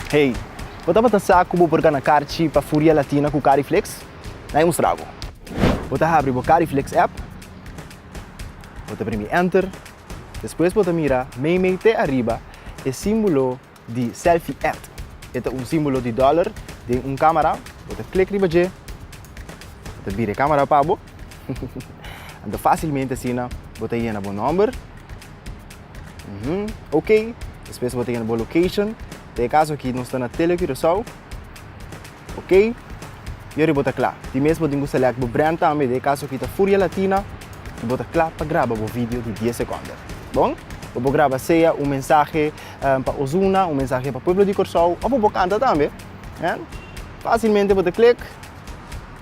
Hey, bo tabata sa ku bo por gana karchi pa Furia Latina ku Cariflex? Na e mustra bo. Bo ta habri bo Cariflex app, bo ta primi Enter, despues bo ta mira meimei te ariba e símbolo di Selfie Ad. E ta un símbolo di dòler den un kámara, bo ta klik riba dje, bo ta bira e kámara pa bo, anto fásilmente asina bo ta yena bo nòmber. Ok, despues bo ta yena bo location. Den e kaso aki nos ta na Tele Curaçao. Ok, y ora bo ta kla. Di mes bo tin ku select bo brand tambe, den e kaso aki ta Furia Latina, y bo ta kla pa graba bo video di dies sekonde. Bon, bo por graba sea un mensahe pa Ozuna, un mensahe pa pueblo di Kòrsou, òf bo por kanta tambe. Fásilmente bo ta klik,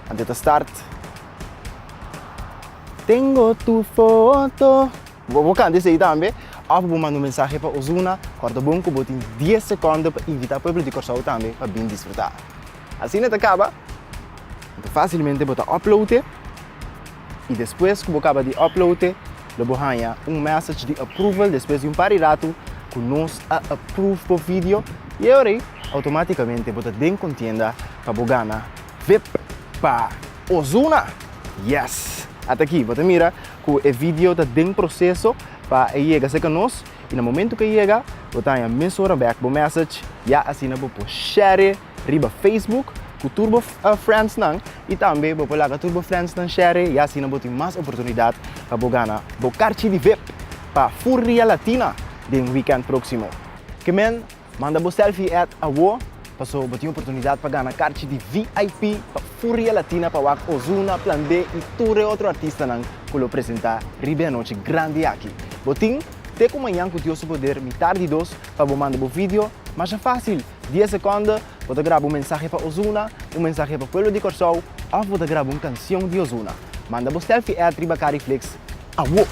anto ta start. Tengo tu foto. Bo por kanta esei tambe òf bo manda un mensahe pa Ozuna, kòrda bon ku bo tin dies sekònde pa invitá pueblo di Kòrsou tambe pa bin disfrutá. Asina ta kaba, bo fásilmente bo ta upload e i despues ku bo kaba di upload e lo bo haña un message di approval despues di un par di ratu ku nos a approve bo video i e ora ei outomátikamente bo ta den kontienda pa bo gana vip pa Ozuna! Yes! Ata aki bo ta mira ku e video ta den proseso pa e yega serka nos i na momentu ku e yega bo ta haña mesora bèk bo message ya asina bo por share riba Facebook ku tur bo friendsnan i tambe bo por laga tur bo friendsnan share ya asina bo tin mas oportunidat pa bo gana bo karchi di vip pa Furia Latina den weekend próksimo. Ke men Manda bo selfie at awo paso bo tin oportunidad pa gana karchi di VIP pa Furia Latina pa wak Ozuna, Plan B y tur e otro artistanan cu lo presenta riba e anochi grandi aki. Bo tin te cu mañan cu Dios su poder mitar di dos pa bo manda bo video, masha facil, dies seconde bo ta graba un mensahe pa Ozuna, un mensahe pa pueblo di Corsou of bo ta graba un cancion di Ozuna. Manda bo selfie at riba Cariflix awo!